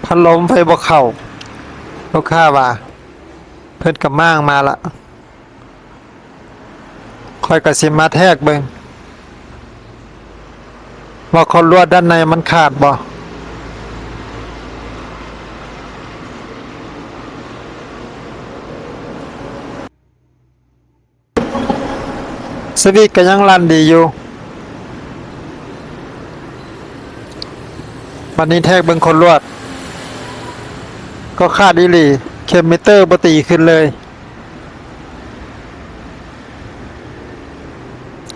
ພັດລົມໄຟບໍ່ເຂົ້າ ລູກຄ້າວ່າ. ເພິ່ນກໍມ້າງມາລະ. ຂ້ອຍກໍຊິມາແທກເບິ່ງ ວ່າຂົນລວດດ້ານໃນມັນຂາດບໍ່. ສະວິດກໍຍັງລັນດີຢູ່. ບັດນີ້ແທກເບິ່ງຂົນລວດ ກໍຂາດອີ່ຫຼີ, ເຂັມມິເຕີບໍ່ຕີຂຶ້ນເລີຍ.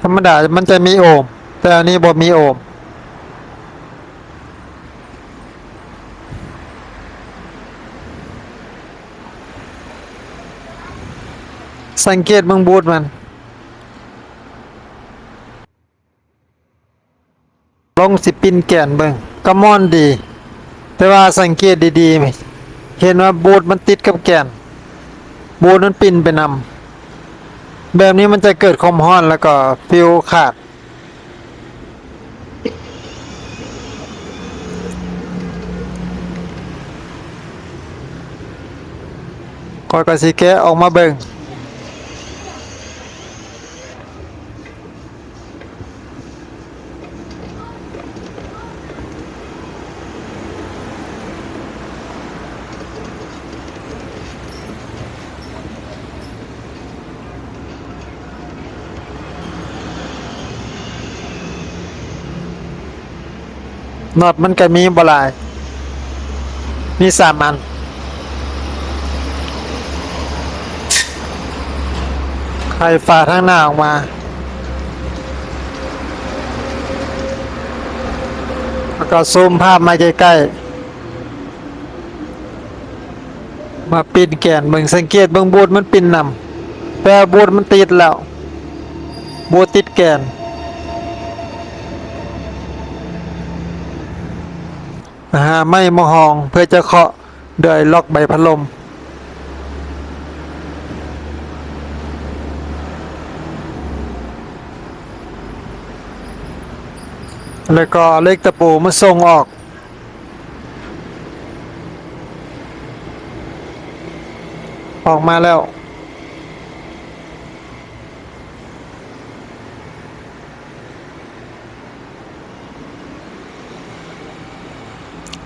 ທຳມະດາມັນຈະມີໂອມ, ແຕ່ອັນນີ້ບໍ່ມີໂອມ. ສັງເກດເບິ່ງບູດມັນ. ລອງຊິປິ່ນແກນເບິ່ງ ກໍມ່ອນດີ, ແຕ່ວ່າສັງເກດດີໆ ເຫັນວ່າບູດມັນຕິດກັບແກນ, ບູດມັນປິ່ນໄປນຳ. ແບບນີ້ມັນຈະເກີດຄວາມຮ້ອນ ແລ້ວກໍຟິວຂາດ. ຂ້ອຍກໍຊິແກະອອກມາເບິ່ງ. ນັອດມັນກໍມີບໍ່ຫຼາຍ, ມີສາມອັນ. ໄຂຝາທາງໜ້າອອກມາ ແລ້ວກໍຊູມພາບມາໃກ້ໆ. ມາປິ່ນແກນເບິ່ງ, ສັງເກດເບິ່ງບູດມັນປິ່ນນຳ, ແປວ່າບູດມັນຕິດແລ້ວ, ບູດຕິດແກນ. ຫາໄມ້ມາຮອງເພື່ອຈະເຄາະໂດຍລັອກໃບພັດລົມ. ແລ້ວກໍເຫຼັກຕະປູມາສົ່ງອອກ. ອອກມາແລ້ວ.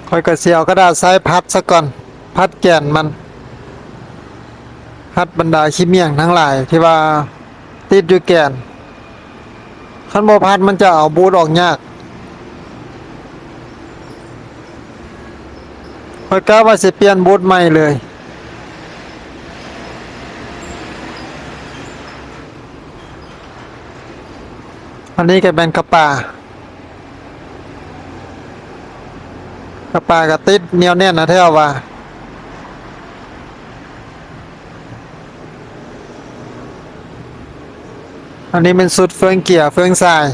ຂ້ອຍກໍຊິເອົາກະດາດຊາຍພັດຊະກ່ອນ, ພັດແກນມັນ, ພັດບັນດາຂີ້ໝ້ຽງທັງຫຼາຍທີ່ວ່າຕິດຢູ່ແກນ. ຄັນບໍ່ພັດມັນຈະເອົາບູດອອກຍາກ. ຂ້ອຍກະວ່າຊິປ່ຽນບູດໃໝ່ເລີຍ. ອັນນີ້ກໍແມ່ນກະປາ, ກະປາກໍຕິດໜຽວແໜ້ນນະແທ້ວ່າ. ອັນນີ້ແມ່ນຊຸດເຟືອງເກຍ ເຟືອງຊາຍ.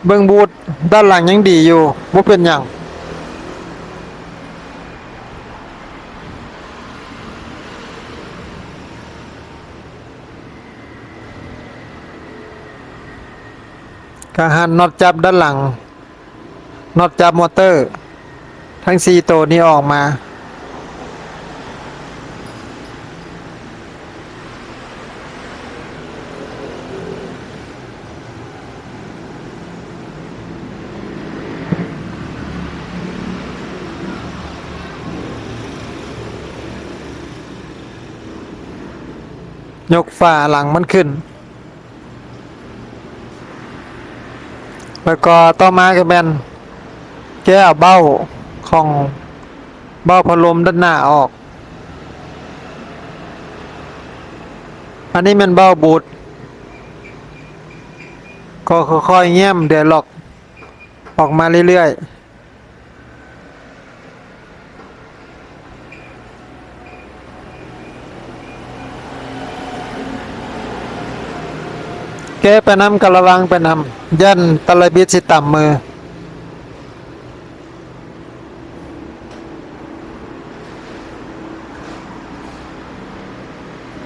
ເບິ່ງບູດດ້ານຫຼັງຍັງດີຢູ່, ບໍ່ເປັນຫຍັງ. ກະຫັນນັອດຈັບດ້ານຫຼັງ, ນັອດຈັບມໍເຕີ ທັງສີ່ໂຕນີ້ອອກມາ. ຍົກຝາຫຼັງມັນຂຶ້ນ. ແລ້ວກໍຕໍ່ມາກໍແມ່ນແກະເອົາເບົ້າຂອງເບົ້າພັດລົມດ້ານໜ້າອອກ. ອັນນີ້ແມ່ນເບົ້າບູດ, ກໍຄ່ອຍໆແຍ້ມເດືອຍລັອກອອກມາເລື້ອຍໆ. ແກະໄປນຳກໍລະວັງໄປນຳ, ຢ້ານຕະລະບິດຊິຕຳມື.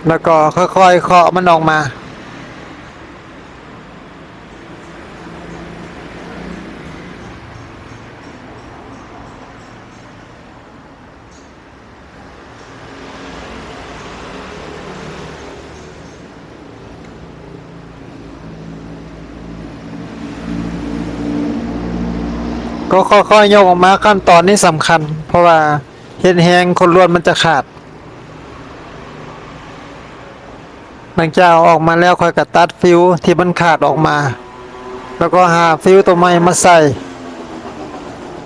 ແລ້ວກໍຄ່ອຍໆເຄາະມັນອອກມາ. ກໍຄ່ອຍໆຍົກອອກມາ. ຂັ້ນຕອນນີ້ສຳຄັນ ເພາະວ່າເຮັດແຮງຂົນລວດມັນຈະຂາດ. ຫຼັງຈາກເອົາອອກມາແລ້ວ ຂ້ອຍກໍຕັດຟິວທີ່ມັນຂາດອອກມາ ແລ້ວກໍຫາຟິວຕົວໃໝ່ມາໃສ່.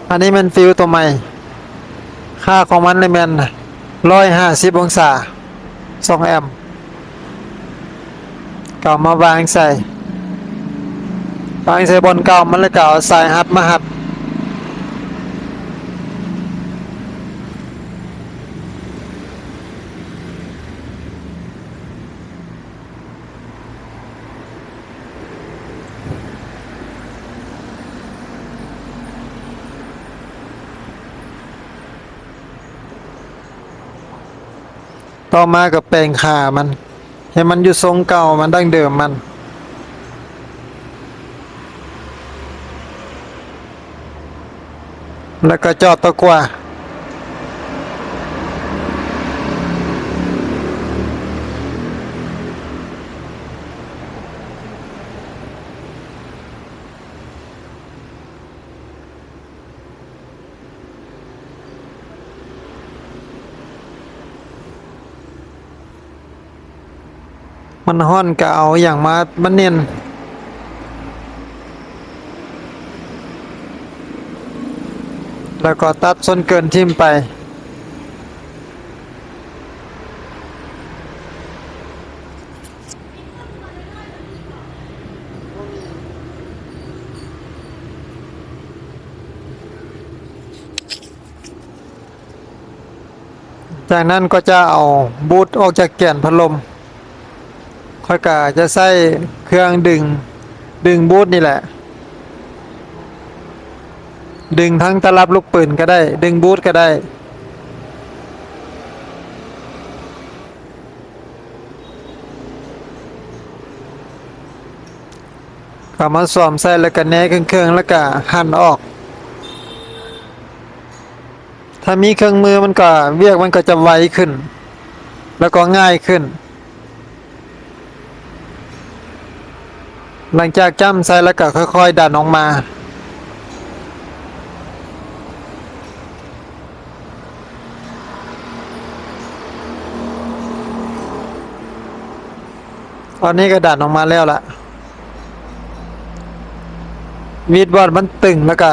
ອັນນີ້ແມ່ນຟິວຕົວໃໝ່ ຄ່າຂອງມັນນີ້ແມ່ນຮ້ອຍຫ້າສິບອົງສາ ສອງແອມ. ກໍເອົາມາວາງໃສ່ ວາງໃສ່ບ່ອນເກົ່າມັນ ແລ້ວກໍເອົາສາຍຮັດມາຮັດ. ຕໍ່ມາກໍແປງຂາມັນ ໃຫ້ມັນຢູ່ຊົງເກົ່າມັນ ດັ້ງເດີມມັນ. ແລ້ວກໍຈອດຕະກົ່ວ. ມັນຮ້ອນກໍເອົາຫຍັງມາ ມາແໜ້ນ ແລ້ວກໍຕັດສ່ວນເກີນຖິ້ມໄປ. ຈາກນັ້ນກໍຈະເອົາບູດອອກຈາກແກນພັດລົມ. ຂ້ອຍກະຈະໃຊ້ເຄື່ອງດຶງ, ດຶງບູດນີ້ແຫຼະ, ດຶງທັງຕະລັບລູກປືນກໍໄດ້, ດຶງບູດກໍໄດ້. ເອົາມາສວມໃສ່ ແລ້ວກະແນເຄິ່ງໆ ແລ້ວກະຫັນອອກ. ຖ້າມີເຄື່ອງມືມັນກໍ ວຽກມັນກໍຈະໄວຂຶ້ນ ແລ້ວກໍງ່າຍຂຶ້ນ. ຫຼັງຈາກຈ້ຳໃສ່ແລ້ວກໍຄ່ອຍໆດັນອອກມາ. ຕອນນີ້ກໍດັນອອກມາແລ້ວລະ. ວິດບອດມັນຕຶງ ແລ້ວກະ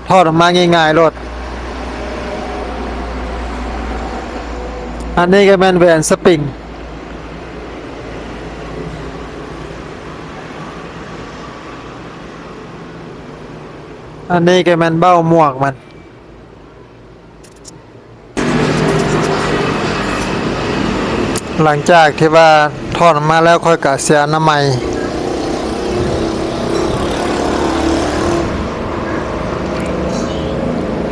ຖອດອອກມາງ່າຍໆໂລດ. ອັນນີ້ກໍແມ່ນແຫວນສະປຣິງ. ອັນນີ້ກໍແມ່ນເບົ້າໝວກມັນ. ຫຼັງຈາກທີ່ວ່າຖອດອອກມາແລ້ວ ຂ້ອຍກະເສຍນ້ຳໃໝ່.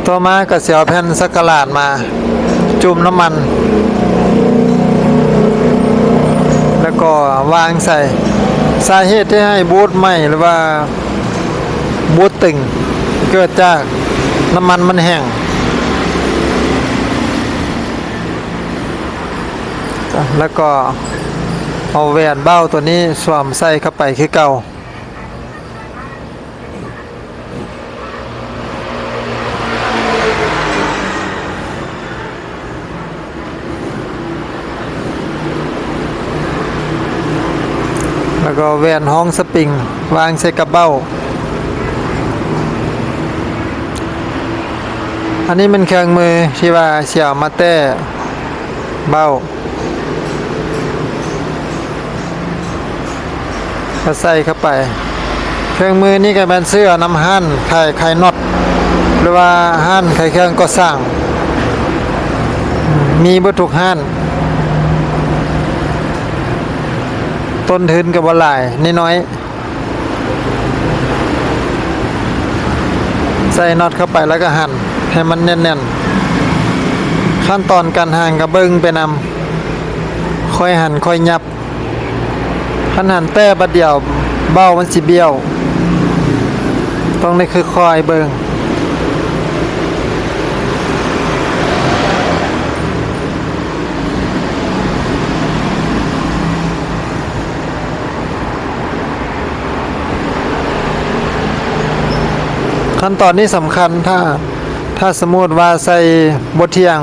ຕໍ່ມາກະຊິເອົາແຜ່ນສັກກະຫຼາດມາຈຸ່ມນ້ຳມັນ ແລ້ວກໍວາງໃສ່. ສາເຫດທີ່ໃຫ້ບູດໄໝ້ ຫຼືວ່າ ບູດຕຶງ ເກີດຈາກນ້ຳມັນມັນແຫ້ງ. ແລ້ວກໍເອົາແຫວນເບົ້າຕົວນີ້ສວມໃສ່ເຂົ້າໄປຄືເກົ່າ. ແລ້ວກໍແຫວນຮອງສະປຣິງວາງໃສ່ກັບເບົ້າ. ອັນນີ້ແມ່ນເຄື່ອງມືທີ່ວ່າຊິເອົາມາແຕ້ເບົ້າ. ກໍໃສ່ເຂົ້າໄປ. ເຄື່ອງມືນີ້ກໍແມ່ນຊື້ເອົານຳຮ້ານຂາຍ, ຂາຍນັອດ ຫຼືວ່າຮ້ານຂາຍເຄື່ອງກໍ່ສ້າງ, ມີເບິດທຸກຮ້ານ. ຕົ້ນທຶນກໍບໍ່ຫຼາຍ, ນ້ອຍໆ. ໃສ່ນັອດເຂົ້າໄປແລ້ວກໍຫັນໃຫ້ມັນແໜ້ນໆ. ຂັ້ນຕອນການຫັນກໍເບິ່ງໄປນຳ, ຄ່ອຍຫັນຄ່ອຍຫຍັບ. ຄັນຫັນແຕ່ບາດດຽວເບົ້າມັນຊິບ້ຽວ, ຕ້ອງໄດ້ຄ່ອຍໆເບິ່ງ. ຂ ຂັ້ນຕອນນີ້ສຳຄັນ ຖ້າ ຖ້າສົມມຸດວ່າໃສ່ບໍ່ທ່ຽງ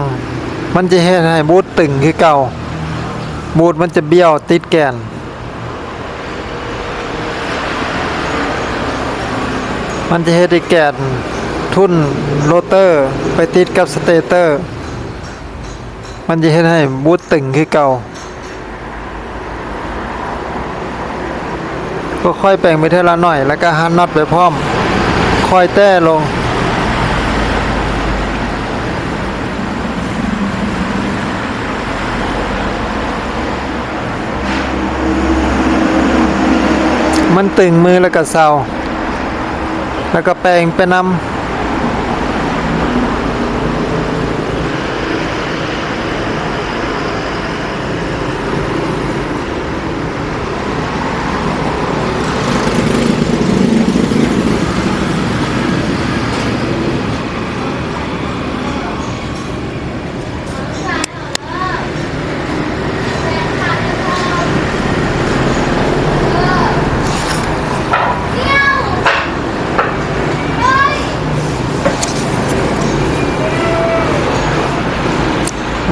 ມັນຈະເຮັດໃຫ້ບູດຕຶງຄືເກົ່າ, ບູດມັນຈະບ້ຽວຕິດແກນ. ມັນຈະເຮັດໃຫ້ແກນທຸ້ນໂຣເຕີໄປຕິດກັບສະເຕເຕີ, ມັນຈະເຮັດໃຫ້ບູດຕຶງຄືເກົ່າ. ກໍຄ່ອຍແປງໄປເທື່ອລະໜ້ອຍ ແລ້ວກໍຫັນນັອດໄປພ້ອມ, ຄ່ອຍແຕ້ລົງ. ມັນຕຶງມືແລ້ວກໍເຊົາ, ແລ້ວກໍແປງໄປນຳ.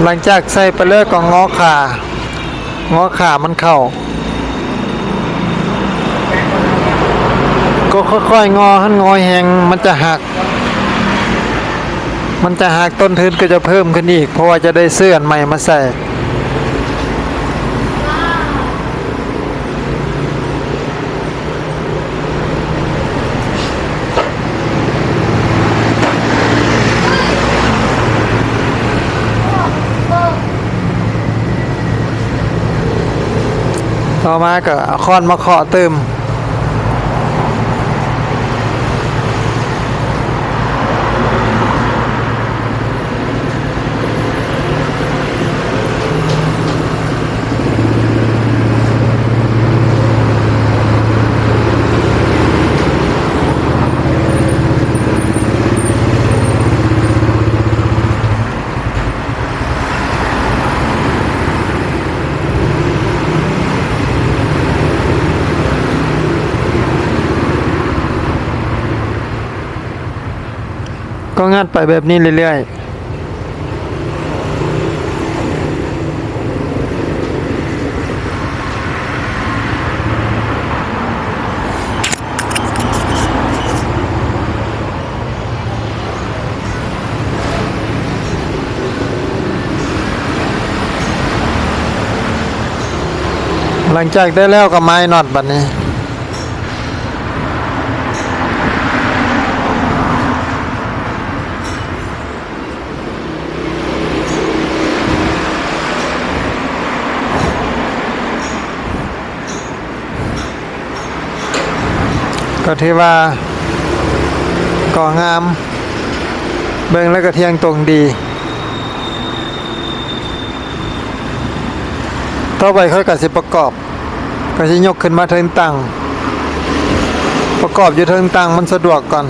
ຫຼັງຈາກໃສ່ໄປແລ້ວກໍງໍຂາ, ງໍຂາມັນເຂົ້າ, ກໍຄ່ອຍໆງໍ, ຄັນງໍແຮງມັນຈະຫັກ. ມັນຈະຫັກ, ຕົ້ນທຶນກໍຈະເພີ່ມຂຶ້ນອີກ ເພາະວ່າຈະໄດ້ຊື້ອັນໃໝ່ມາໃສ່. ຕໍ່ມາກໍເອົາຄ້ອນມາເຄາະຕື່ມ. ກໍງັດໄປແບບນີ້ເລື້ອຍໆ. ຫຼັງຈາກໄດ້ແລ້ວກໍມາຍນັອດບັດນີ້. ກໍຖືວ່າກໍງາມ, ເບິ່ງແລ້ວກໍທ່ຽງຕົງດີ. ຕໍ່ໄປຂ້ອຍກໍຊິປະກອບ, ກໍຊິຍົກຂຶ້ນມາເທິງຕັ່ງ, ປະກອບຢູ່ເທິງຕັ່ງມັນສະດວກກ່ອນ.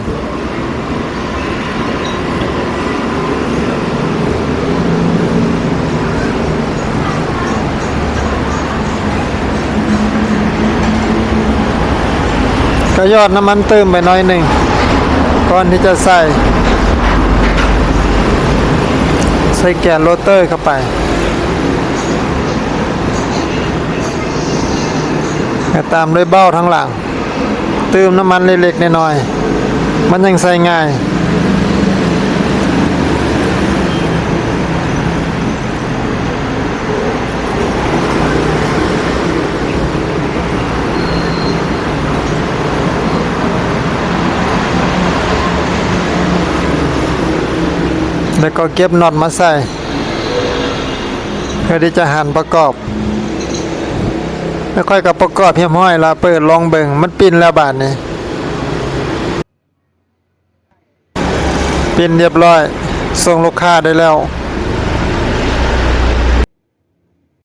ກໍຫຍອດນ້ຳມັນຕື່ມໄປໜ້ອຍໜຶ່ງ ກ່ອນທີ່ຈະໃສ່ ໃສ່ແກນໂຣເຕີເຂົ້າໄປ ແລະ ຕາມດ້ວຍເບົ້າທາງຫຼັງ. ຕື່ມນ້ຳມັນເລັກໆນ້ອຍໆ ມັນຈັ່ງໃຊ້ງ່າຍ. ແລ້ວກໍເກັບນັອດມາໃສ່ ເພື່ອທີ່ຈະຫັນປະກອບ. ແລ້ວຂ້ອຍກໍປະກອບຮຽບຮ້ອຍແລ້ວ ເປີດລອງເບິ່ງ ມັນປິ່ນແລ້ວບາດນີ້. ປິ່ນຮຽບຮ້ອຍ ສົ່ງລູກຄ້າໄດ້ແລ້ວ.